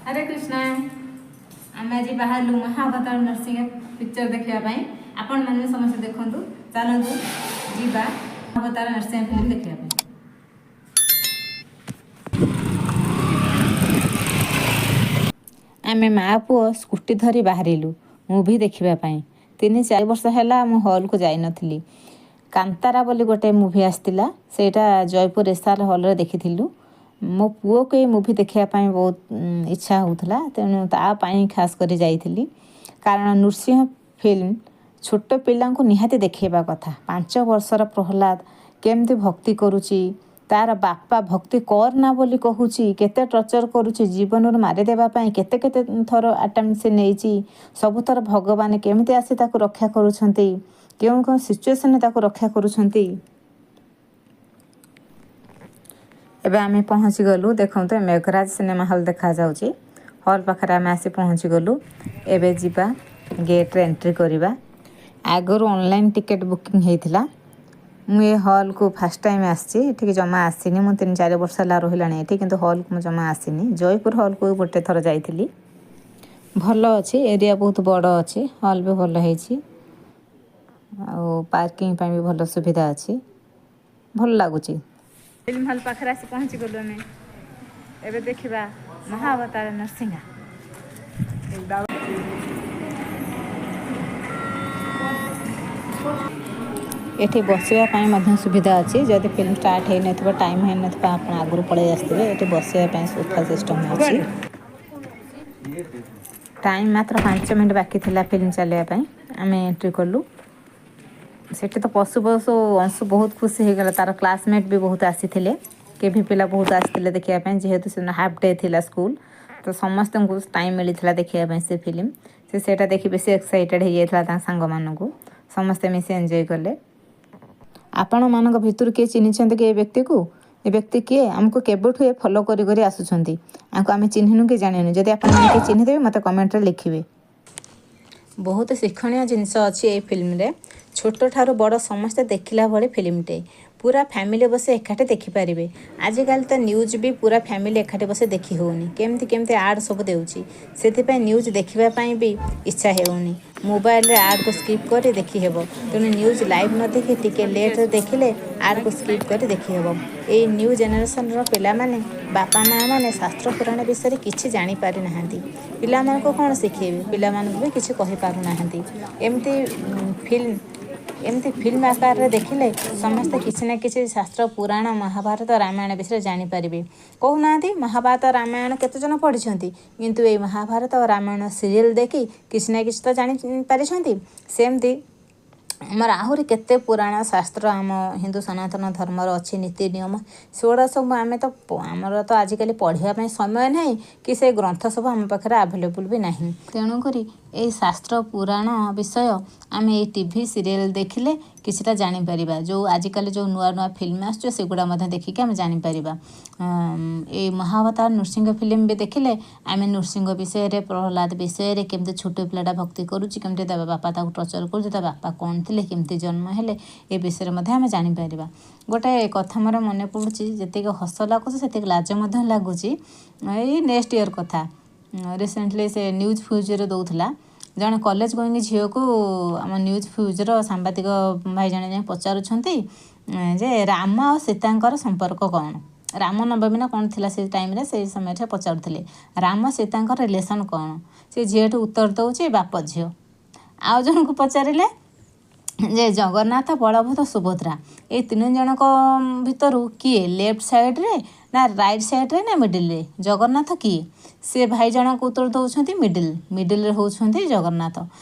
ହରେ କୃଷ୍ଣା। ଆମେ ଆଜି ବାହାରିଲୁ ମହାଅବତାର ନରସିଂହ ପିକ୍ଚର ଦେଖିବା ପାଇଁ। ଆପଣମାନେ ସମସ୍ତେ ଦେଖନ୍ତୁ। ଚାଲନ୍ତୁ ଯିବା ମହାଅବତାର ନରସିଂହ ଫିଲ୍ମ ଦେଖିବା ପାଇଁ। ଆମେ ମା ପୁଅ ସ୍କୁଟି ଧରି ବାହାରିଲୁ ମୁଭି ଦେଖିବା ପାଇଁ। 3-4 ବର୍ଷ ହେଲା ମୁଁ ହଲ୍କୁ ଯାଇନଥିଲି। କାନ୍ତାରା ବୋଲି ଗୋଟେ ମୁଭି ଆସିଥିଲା, ସେଇଟା ଜୟପୁର ଏସ୍ଆର୍ ହଲ୍ରେ ଦେଖିଥିଲୁ। ମୋ ପୁଅକୁ ଏଇ ମୁଭି ଦେଖିବା ପାଇଁ ବହୁତ ଇଚ୍ଛା ହେଉଥିଲା, ତେଣୁ ତା ପାଇଁ ଖାସ୍ କରି ଯାଇଥିଲି। କାରଣ ନୃସିଂହ ଫିଲ୍ମ ଛୋଟ ପିଲାଙ୍କୁ ନିହାତି ଦେଖେଇବା କଥା। 5 ବର୍ଷର ପ୍ରହ୍ଲାଦ କେମିତି ଭକ୍ତି କରୁଛି, ତାର ବାପା ଭକ୍ତି କରନା ବୋଲି କହୁଛି, କେତେ ଟର୍ଚର କରୁଛି, ଜୀବନରୁ ମାରିଦେବା ପାଇଁ କେତେ କେତେ ଥର ଆଟେମ୍ପ୍ଟ ସେ ନେଇଛି, ସବୁଥର ଭଗବାନ କେମିତି ଆସି ତାକୁ ରକ୍ଷା କରୁଛନ୍ତି, କେଉଁ କେଉଁ ସିଚୁଏସନରେ ତାକୁ ରକ୍ଷା କରୁଛନ୍ତି। ଏବେ ଆମେ ପହଞ୍ଚିଗଲୁ। ଦେଖନ୍ତୁ, ମେଘରାଜ ସିନେମା ହଲ୍ ଦେଖାଯାଉଛି। ହଲ୍ ପାଖରେ ଆମେ ଆସି ପହଞ୍ଚିଗଲୁ। ଏବେ ଯିବା, ଗେଟ୍ରେ ଏଣ୍ଟ୍ରି କରିବା। ଆଗରୁ ଅନଲାଇନ୍ ଟିକେଟ୍ ବୁକିଂ ହେଇଥିଲା। ମୁଁ ଏ ହଲ୍କୁ ଫାର୍ଷ୍ଟ ଟାଇମ୍ ଆସିଛି। ଏଠିକି ଜମା ଆସିନି ମୁଁ। 3-4 ବର୍ଷ ହେଲା ରହିଲାଣି ଏଠି, କିନ୍ତୁ ହଲ୍କୁ ମୁଁ ଜମା ଆସିନି। ଜୟପୁର ହଲ୍କୁ ଗୋଟେ ଥର ଯାଇଥିଲି। ଭଲ ଅଛି, ଏରିଆ ବହୁତ ବଡ଼ ଅଛି, ହଲ୍ ବି ଭଲ ହେଇଛି ଆଉ ପାର୍କିଂ ପାଇଁ ବି ଭଲ ସୁବିଧା ଅଛି। ଭଲ ଲାଗୁଛି। ଫିଲ୍ମ ହଲ୍ ପାଖରେ ଆସି ପହଞ୍ଚିଗଲୁ ଆମେ। ଏବେ ଦେଖିବା ମହାଅବତାର ନରସିଂହା। ଏଠି ବସିବା ପାଇଁ ମଧ୍ୟ ସୁବିଧା ଅଛି। ଯଦି ଫିଲ୍ମ ଷ୍ଟାର୍ଟ ହେଇନଥିବ, ଟାଇମ୍ ହେଇନଥିବ, ଆପଣ ଆଗରୁ ପଳେଇ ଆସିଥିବେ, ଏଠି ବସିବା ପାଇଁ ସୋଫା ସିଷ୍ଟମ୍ ଅଛି। ଟାଇମ୍ ମାତ୍ର 5 ମିନିଟ୍ ବାକି ଥିଲା ଫିଲ୍ମ ଚାଲିବା ପାଇଁ, ଆମେ ଏଣ୍ଟ୍ରି କଲୁ। ସେଠି ତ ପଶୁ ପଶୁ ଅଂଶୁ ବହୁତ ଖୁସି ହେଇଗଲା। ତାର କ୍ଲାସମେଟ୍ ବି ବହୁତ ଆସିଥିଲେ, କେଭି ପିଲା ବହୁତ ଆସିଥିଲେ ଦେଖିବା ପାଇଁ। ଯେହେତୁ ସେଦିନ ହାଫ୍ ଡେ ଥିଲା ସ୍କୁଲ, ତ ସମସ୍ତଙ୍କୁ ଟାଇମ୍ ମିଳିଥିଲା ଦେଖିବା ପାଇଁ ସେ ଫିଲ୍ମ। ସେ ସେଇଟା ଦେଖି ବେଶୀ ଏକ୍ସାଇଟେଡ଼ ହେଇଯାଇଥିଲା। ତାଙ୍କ ସାଙ୍ଗମାନଙ୍କୁ ସମସ୍ତେ ମିଶି ଏନ୍ଜୟ କଲେ। ଆପଣମାନଙ୍କ ଭିତରୁ କିଏ ଚିହ୍ନିଛନ୍ତି କି ଏ ବ୍ୟକ୍ତିକୁ? ଏ ବ୍ୟକ୍ତି କିଏ? ଆମକୁ କେବେଠୁ ଏ ଫଲୋ କରି କରି ଆସୁଛନ୍ତି। ଆଙ୍କୁ ଆମେ ଚିହ୍ନିନୁ କି ଜାଣିନୁ। ଯଦି ଆପଣମାନେ କିଏ ଚିହ୍ନିଦେବେ, ମୋତେ କମେଣ୍ଟରେ ଲେଖିବେ। ବହୁତ ଶିକ୍ଷଣୀୟ ଜିନିଷ ଅଛି ଏଇ ଫିଲ୍ମରେ। ଛୋଟଠାରୁ ବଡ଼ ସମସ୍ତେ ଦେଖିଲା ଭଳି ଫିଲ୍ମଟେ। ପୁରା ଫ୍ୟାମିଲି ବସି ଏକାଠି ଦେଖିପାରିବେ। ଆଜିକାଲି ତ ନ୍ୟୁଜ୍ ବି ପୁରା ଫ୍ୟାମିଲି ଏକାଠି ବସି ଦେଖି ହେଉନି। କେମିତି କେମିତି ଆଡ଼୍ ସବୁ ଦେଉଛି, ସେଥିପାଇଁ ନ୍ୟୁଜ୍ ଦେଖିବା ପାଇଁ ବି ଇଚ୍ଛା ହେଉନି। ମୋବାଇଲରେ ଆଡ଼୍କୁ ସ୍କିପ୍ କରି ଦେଖିହେବ। ତେଣୁ ନ୍ୟୁଜ୍ ଲାଇଭ୍ ନ ଦେଖି ଟିକେ ଲେଟ୍ରେ ଦେଖିଲେ ଆଡ଼୍କୁ ସ୍କିପ୍ କରି ଦେଖିହେବ। ଏଇ ନ୍ୟୁ ଜେନେରେସନ୍ର ପିଲାମାନେ, ବାପା ମାଆ ମାନେ ଶାସ୍ତ୍ର ପୁରାଣ ବିଷୟରେ କିଛି ଜାଣିପାରିନାହାନ୍ତି। ପିଲାମାନଙ୍କୁ କ'ଣ ଶିଖେଇବେ? ପିଲାମାନଙ୍କୁ ବି କିଛି କହିପାରୁନାହାନ୍ତି। ଏମିତି ଫିଲ୍ମ ଆକାରରେ ଦେଖିଲେ ସମସ୍ତେ କିଛି ନା କିଛି ଶାସ୍ତ୍ର ପୁରାଣ, ମହାଭାରତ, ରାମାୟଣ ବିଷୟରେ ଜାଣିପାରିବେ। କହୁନାହାନ୍ତି, ମହାଭାରତ ରାମାୟଣ କେତେଜଣ ପଢ଼ିଛନ୍ତି? କିନ୍ତୁ ଏଇ ମହାଭାରତ ଓ ରାମାୟଣ ସିରିଏଲ୍ ଦେଖି କିଛି ନା କିଛି ତ ଜାଣିପାରିଛନ୍ତି। ସେମିତି ଆମର ଆହୁରି କେତେ ପୁରାଣ ଶାସ୍ତ୍ର ଆମ ହିନ୍ଦୁ ସନାତନ ଧର୍ମର ଅଛି, ନୀତି ନିୟମ, ସେଗୁଡ଼ା ସବୁ ଆମେ ତ ଆମର ତ ଆଜିକାଲି ପଢ଼ିବା ପାଇଁ ସମୟ ନାହିଁ କି ସେ ଗ୍ରନ୍ଥ ସବୁ ଆମ ପାଖରେ ଆଭେଲେବୁଲ୍ ବି ନାହିଁ। ତେଣୁକରି ଏଇ ଶାସ୍ତ୍ର ପୁରାଣ ବିଷୟ ଆମେ ଏଇ ଟିଭି ସିରିଏଲ୍ ଦେଖିଲେ କିଛିଟା ଜାଣିପାରିବା। ଯେଉଁ ଆଜିକାଲି ଯେଉଁ ନୂଆ ନୂଆ ଫିଲ୍ମ ଆସୁଛି, ସେଗୁଡ଼ା ମଧ୍ୟ ଦେଖିକି ଆମେ ଜାଣିପାରିବା। ଏଇ ମହାଅବତାର ନୃସିଂହ ଫିଲ୍ମ ବି ଦେଖିଲେ ଆମେ ନୃସିଂହ ବିଷୟରେ, ପ୍ରହ୍ଲାଦ ବିଷୟରେ, କେମିତି ଛୋଟ ପିଲାଟା ଭକ୍ତି କରୁଛି, କେମିତି ତା ବାପା ତାକୁ ଟର୍ଚର କରୁଛି, ତା ବାପା କ'ଣ ଥିଲେ, କେମିତି ଜନ୍ମ ହେଲେ, ଏ ବିଷୟରେ ମଧ୍ୟ ଆମେ ଜାଣିପାରିବା। ଗୋଟେ କଥା ମୋର ମନେ ପଡ଼ୁଛି, ଯେତିକି ହସ ଲାଗୁଛି ସେତିକି ଲାଜ ମଧ୍ୟ ଲାଗୁଛି। ଏଇ ନେକ୍ସଟ ଇୟର୍ କଥା, ରିସେଣ୍ଟଲି ସେ ନ୍ୟୁଜ୍ ଫ୍ୟୁଜ୍ରେ ଦେଉଥିଲା। ଜଣେ କଲେଜ ଗୋଇଙ୍ଗ ଝିଅକୁ ଆମ ନ୍ୟୁଜ୍ ଫ୍ୟୁଜ୍ର ସାମ୍ବାଦିକ ଭାଇ ଜଣେ ଯାଇ ପଚାରୁଛନ୍ତି ଯେ ରାମ ଆଉ ସୀତାଙ୍କର ସମ୍ପର୍କ କ'ଣ? ରାମ ନବମୀ ନା କ'ଣ ଥିଲା ସେ ଟାଇମ୍ରେ, ସେଇ ସମୟରେ ପଚାରୁଥିଲେ ରାମ ସୀତାଙ୍କର ରିଲେସନ୍ କ'ଣ? ସେ ଝିଅଠୁ ଉତ୍ତର ଦେଉଛି, ବାପ ଝିଅ। ଆଉ ଜଣଙ୍କୁ ପଚାରିଲେ ଯେ ଜଗନ୍ନାଥ, ବଳଭଦ୍ର, ସୁଭଦ୍ରା ଏଇ ତିନି ଜଣଙ୍କ ଭିତରୁ କିଏ ଲେଫ୍ଟ ସାଇଡ଼୍ରେ ନା ରାଇଟ୍ ସାଇଡ଼୍ରେ ନା ମିଡ଼ିଲ୍ରେ ଜଗନ୍ନାଥ କିଏ? ସେ ଭାଇ ଜଣଙ୍କ ଉତ୍ତର ଦେଉଛନ୍ତି, ମିଡ଼ିଲ୍ରେ ହେଉଛନ୍ତି ଜଗନ୍ନାଥ।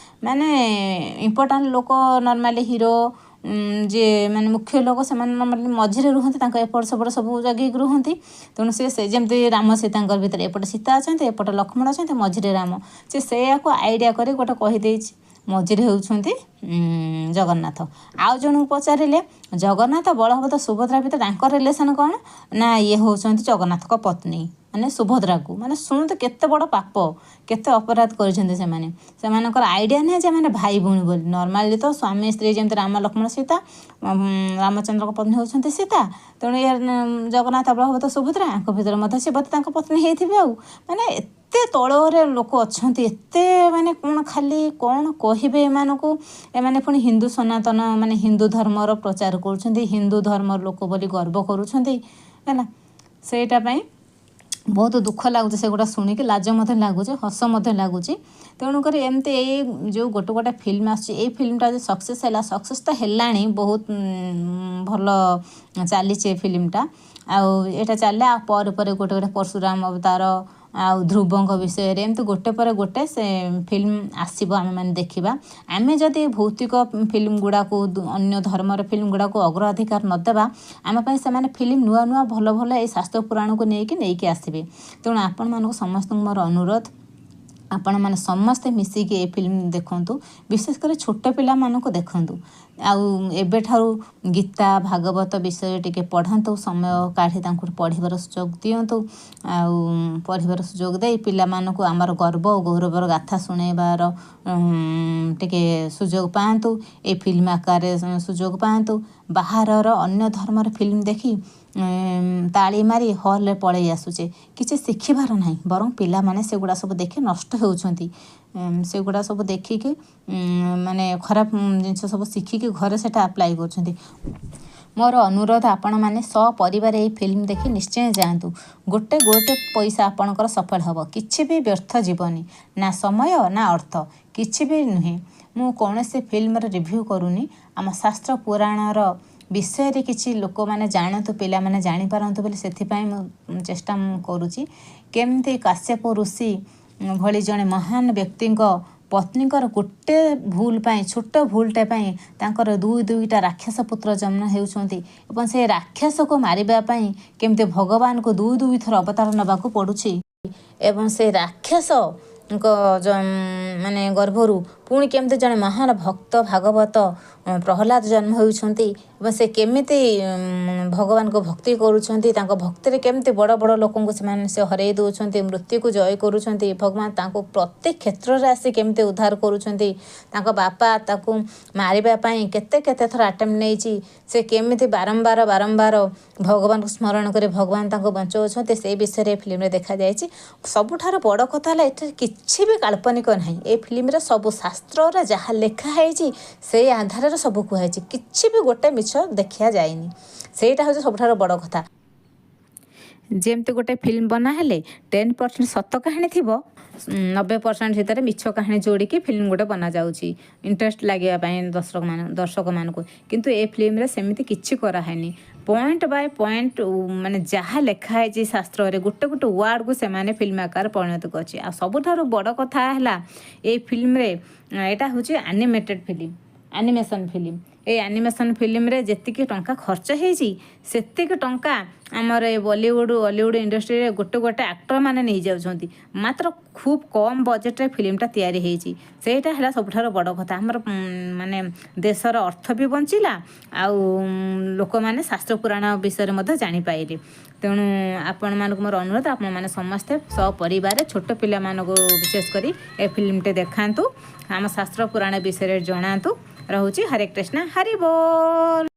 ମାନେ ଇମ୍ପୋର୍ଟାଣ୍ଟ ଲୋକ, ନର୍ମାଲି ହିରୋ ଯିଏ, ମାନେ ମୁଖ୍ୟ ଲୋକ, ସେମାନେ ନର୍ମାଲି ମଝିରେ ରୁହନ୍ତି, ତାଙ୍କ ଏପଟ ସେପଟ ସବୁ ଜଗିକି ରୁହନ୍ତି। ତେଣୁ ସେ ଯେମିତି ରାମ ସୀତାଙ୍କର ଭିତରେ ଏପଟେ ସୀତା ଅଛନ୍ତି, ଏପଟେ ଲକ୍ଷ୍ମଣ ଅଛନ୍ତି, ମଝିରେ ରାମ। ସେ ସେଇଆକୁ ଆଇଡ଼ିଆ କରି ଗୋଟେ କହିଦେଇଛି, ମଝିରେ ହେଉଛନ୍ତି ଜଗନ୍ନାଥ। ଆଉ ଜଣଙ୍କୁ ପଚାରିଲେ, ଜଗନ୍ନାଥ, ବଳଭଦ୍ର, ସୁଭଦ୍ରା ଭିତରେ ତାଙ୍କ ରିଲେସନ୍ କ'ଣ? ନା, ଇଏ ହେଉଛନ୍ତି ଜଗନ୍ନାଥଙ୍କ ପତ୍ନୀ, ମାନେ ସୁଭଦ୍ରାକୁ। ମାନେ ଶୁଣନ୍ତୁ, କେତେ ବଡ଼ ପାପ, କେତେ ଅପରାଧ କରିଛନ୍ତି ସେମାନେ। ସେମାନଙ୍କର ଆଇଡ଼ିଆ ନାହିଁ ଯେ ଏମାନେ ଭାଇ ଭଉଣୀ ବୋଲି। ନର୍ମାଲି ତ ସ୍ୱାମୀ ସ୍ତ୍ରୀ, ଯେମିତି ରାମ ଲକ୍ଷ୍ମଣ ସୀତା, ରାମଚନ୍ଦ୍ରଙ୍କ ପତ୍ନୀ ହେଉଛନ୍ତି ସୀତା। ତେଣୁ ଇଏ ଜଗନ୍ନାଥ, ବଳଭଦ୍ର, ସୁଭଦ୍ରା, ଆଙ୍କ ଭିତରେ ମଧ୍ୟ ସେ ବୋଧେ ତାଙ୍କ ପତ୍ନୀ ହେଇଥିବେ। ଆଉ ମାନେ ଏତେ ତଳରେ ଲୋକ ଅଛନ୍ତି, ଏତେ ମାନେ କ'ଣ ଖାଲି କ'ଣ କହିବେ ଏମାନଙ୍କୁ। ଏମାନେ ପୁଣି ହିନ୍ଦୁ ସନାତନ ମାନେ ହିନ୍ଦୁ ଧର୍ମର ପ୍ରଚାର କରୁଛନ୍ତି, ହିନ୍ଦୁ ଧର୍ମର ଲୋକ ବୋଲି ଗର୍ବ କରୁଛନ୍ତି, ହେଲା। ସେଇଟା ପାଇଁ ବହୁତ ଦୁଃଖ ଲାଗୁଛି ସେଗୁଡ଼ା ଶୁଣିକି, ଲାଜ ମଧ୍ୟ ଲାଗୁଛି, ହସ ମଧ୍ୟ ଲାଗୁଛି। ତେଣୁକରି ଏମିତି ଏଇ ଯେଉଁ ଗୋଟେ ଗୋଟେ ଫିଲ୍ମ ଆସୁଛି, ଏଇ ଫିଲ୍ମଟା ଯଦି ସକ୍ସେସ୍ ହେଲା, ସକ୍ସେସ୍ ତ ହେଲାଣି, ବହୁତ ଭଲ ଚାଲିଛି ଏ ଫିଲ୍ମଟା। ଆଉ ଏଇଟା ଚାଲିଲା, ଆଉ ପରେ ପରେ ଗୋଟେ ଗୋଟେ ପରଶୁରାମ ଅବତାର ଆଉ ଧ୍ରୁବଙ୍କ ବିଷୟରେ ଏମିତି ଗୋଟେ ପରେ ଗୋଟେ ସେ ଫିଲ୍ମ ଆସିବ, ଆମେମାନେ ଦେଖିବା। ଆମେ ଯଦି ଭୌତିକ ଫିଲ୍ମ ଗୁଡ଼ାକୁ, ଅନ୍ୟ ଧର୍ମର ଫିଲ୍ମ ଗୁଡ଼ାକୁ ଅଗ୍ରାଧିକାର ନ ଦେବା, ଆମ ପାଇଁ ସେମାନେ ଫିଲ୍ମ ନୂଆ ନୂଆ ଭଲ ଭଲ ଏଇ ଶାସ୍ତ୍ର ପୁରାଣକୁ ନେଇକି ନେଇକି ଆସିବେ। ତେଣୁ ଆପଣମାନଙ୍କୁ ସମସ୍ତଙ୍କୁ ମୋର ଅନୁରୋଧ, ଆପଣମାନେ ସମସ୍ତେ ମିଶିକି ଏ ଫିଲ୍ମ ଦେଖନ୍ତୁ, ବିଶେଷ କରି ଛୋଟ ପିଲାମାନଙ୍କୁ ଦେଖନ୍ତୁ। ଆଉ ଏବେଠାରୁ ଗୀତା ଭାଗବତ ବିଷୟରେ ଟିକେ ପଢ଼ାନ୍ତୁ, ସମୟ କାଢ଼ି ତାଙ୍କୁ ପଢ଼ିବାର ସୁଯୋଗ ଦିଅନ୍ତୁ। ଆଉ ପଢ଼ିବାର ସୁଯୋଗ ଦେଇ ପିଲାମାନଙ୍କୁ ଆମର ଗର୍ବ ଓ ଗୌରବର ଗାଥା ଶୁଣାଇବାର ଟିକେ ସୁଯୋଗ ପାଆନ୍ତୁ, ଏ ଫିଲ୍ମ ଆକାରରେ ସୁଯୋଗ ପାଆନ୍ତୁ। ବାହାରର ଅନ୍ୟ ଧର୍ମର ଫିଲ୍ମ ଦେଖି ତାଳି ମାରି ହଲ୍ରେ ପଳେଇ ଆସୁଛେ, କିଛି ଶିଖିବାର ନାହିଁ, ବରଂ ପିଲାମାନେ ସେଗୁଡ଼ା ସବୁ ଦେଖି ନଷ୍ଟ ହେଉଛନ୍ତି। ସେଗୁଡ଼ା ସବୁ ଦେଖିକି ମାନେ ଖରାପ ଜିନିଷ ସବୁ ଶିଖିକି ଘରେ ସେଇଟା ଆପ୍ଲାଏ କରୁଛନ୍ତି। ମୋର ଅନୁରୋଧ, ଆପଣମାନେ ସପରିବାର ଏଇ ଫିଲ୍ମ ଦେଖି ନିଶ୍ଚୟ ଯାଆନ୍ତୁ। ଗୋଟେ ଗୋଟେ ପଇସା ଆପଣଙ୍କର ସଫଳ ହେବ, କିଛି ବି ବ୍ୟର୍ଥ ଯିବନି, ନା ସମୟ ନା ଅର୍ଥ, କିଛି ବି ନୁହେଁ। ମୁଁ କୌଣସି ଫିଲ୍ମର ରିଭ୍ୟୁ କରୁନି, ଆମ ଶାସ୍ତ୍ର ପୁରାଣର ବିଷୟରେ କିଛି ଲୋକମାନେ ଜାଣନ୍ତୁ, ପିଲାମାନେ ଜାଣିପାରନ୍ତୁ ବୋଲି ସେଥିପାଇଁ ମୁଁ ଚେଷ୍ଟା ମୁଁ କରୁଛି। କେମିତି କାଶ୍ୟପ ଋଷି ଭଳି ଜଣେ ମହାନ ବ୍ୟକ୍ତିଙ୍କ ପତ୍ନୀଙ୍କର ଗୋଟେ ଭୁଲ ପାଇଁ, ଛୋଟ ଭୁଲଟେ ପାଇଁ ତାଙ୍କର ଦୁଇ ଦୁଇଟା ରାକ୍ଷସ ପୁତ୍ର ଜନ୍ମ ହେଉଛନ୍ତି, ଏବଂ ସେ ରାକ୍ଷସକୁ ମାରିବା ପାଇଁ କେମିତି ଭଗବାନଙ୍କୁ ଦୁଇ ଦୁଇ ଥର ଅବତାର ନେବାକୁ ପଡ଼ୁଛି, ଏବଂ ସେ ରାକ୍ଷସଙ୍କ ମାନେ ଗର୍ଭରୁ ପୁଣି କେମିତି ଜଣେ ମହାନ ଭକ୍ତ ଭାଗବତ ପ୍ରହ୍ଲାଦ ଜନ୍ମ ହେଉଛନ୍ତି, ଏବଂ ସେ କେମିତି ଭଗବାନଙ୍କୁ ଭକ୍ତି କରୁଛନ୍ତି, ତାଙ୍କ ଭକ୍ତିରେ କେମିତି ବଡ଼ ବଡ଼ ଲୋକଙ୍କୁ ସେମାନେ ସେ ହରେଇ ଦେଉଛନ୍ତି, ମୃତ୍ୟୁକୁ ଜୟ କରୁଛନ୍ତି, ଭଗବାନ ତାଙ୍କୁ ପ୍ରତି କ୍ଷେତ୍ରରେ ଆସି କେମିତି ଉଦ୍ଧାର କରୁଛନ୍ତି, ତାଙ୍କ ବାପା ତାକୁ ମାରିବା ପାଇଁ କେତେ କେତେ ଥର ଆଟେମ୍ପ୍ଟ ନେଇଛି, ସେ କେମିତି ବାରମ୍ବାର ବାରମ୍ବାର ଭଗବାନଙ୍କୁ ସ୍ମରଣ କରି ଭଗବାନ ତାଙ୍କୁ ବଞ୍ଚଉଛନ୍ତି, ସେଇ ବିଷୟରେ ଏ ଫିଲ୍ମରେ ଦେଖାଯାଇଛି। ସବୁଠାରୁ ବଡ଼ କଥା ହେଲା ଏଥିରେ କିଛି ବି କାଳ୍ପନିକ ନାହିଁ। ଏ ଫିଲ୍ମରେ ସବୁ ଶାସ୍ତ୍ରରେ ଯାହା ଲେଖା ହେଇଛି ସେଇ ଆଧାରରେ ସବୁ କୁହାଯାଇଛି, କିଛି ବି ଗୋଟେ ମିଛ ଦେଖିଆ ଯାଇନି। ସେଇଟା ହେଉଛି ସବୁଠାରୁ ବଡ଼ କଥା। ଯେମିତି ଗୋଟେ ଫିଲ୍ମ ବନା ହେଲେ 10% ସତ କାହାଣୀ ଥିବ, 90% ଭିତରେ ମିଛ କାହାଣୀ ଯୋଡ଼ିକି ଫିଲ୍ମ ଗୋଟେ ବନାଯାଉଛି ଇଣ୍ଟରେଷ୍ଟ ଲାଗିବା ପାଇଁ ଦର୍ଶକମାନଙ୍କୁ। କିନ୍ତୁ ଏ ଫିଲ୍ମରେ ସେମିତି କିଛି କରାହେଇନି। ପଏଣ୍ଟ ବାଇ ପଏଣ୍ଟ ମାନେ ଯାହା ଲେଖା ହେଇଛି ଶାସ୍ତ୍ରରେ, ଗୋଟେ ଗୋଟେ ୱାର୍ଡ଼କୁ ସେମାନେ ଫିଲ୍ମ ଆକାରରେ ପରିଣତ କରିଛି। ଆଉ ସବୁଠାରୁ ବଡ଼ କଥା ହେଲା, ଏଇ ଫିଲ୍ମରେ ଏଇଟା ହେଉଛି ଆନିମେଟେଡ଼ ଫିଲ୍ମ, ଆନିମେସନ୍ ଫିଲ୍ମ। ଏଇ ଆନିମେସନ୍ ଫିଲ୍ମରେ ଯେତିକି ଟଙ୍କା ଖର୍ଚ୍ଚ ହେଇଛି, ସେତିକି ଟଙ୍କା ଆମର ଏ ବଲିଉଡ଼ ଅଲିଉଡ଼ ଇଣ୍ଡଷ୍ଟ୍ରିରେ ଗୋଟେ ଗୋଟେ ଆକ୍ଟର ମାନେ ନେଇଯାଉଛନ୍ତି। ମାତ୍ର ଖୁବ୍ କମ୍ ବଜେଟ୍ରେ ଫିଲ୍ମଟା ତିଆରି ହେଇଛି। ସେଇଟା ହେଲା ସବୁଠାରୁ ବଡ଼ କଥା। ଆମର ମାନେ ଦେଶର ଅର୍ଥ ବି ବଞ୍ଚିଲା, ଆଉ ଲୋକମାନେ ଶାସ୍ତ୍ର ପୁରାଣ ବିଷୟରେ ମଧ୍ୟ ଜାଣିପାରିଲେ। ତେଣୁ ଆପଣମାନଙ୍କୁ ମୋର ଅନୁରୋଧ, ଆପଣମାନେ ସମସ୍ତେ ସପରିବାର ଛୋଟ ପିଲାମାନଙ୍କୁ ବିଶେଷ କରି ଏ ଫିଲ୍ମଟି ଦେଖାନ୍ତୁ, ଆମ ଶାସ୍ତ୍ର ପୁରାଣ ବିଷୟରେ ଜଣାନ୍ତୁ। ରହୁଛି, ହରେ କୃଷ୍ଣ, ହରି ବୋଲ।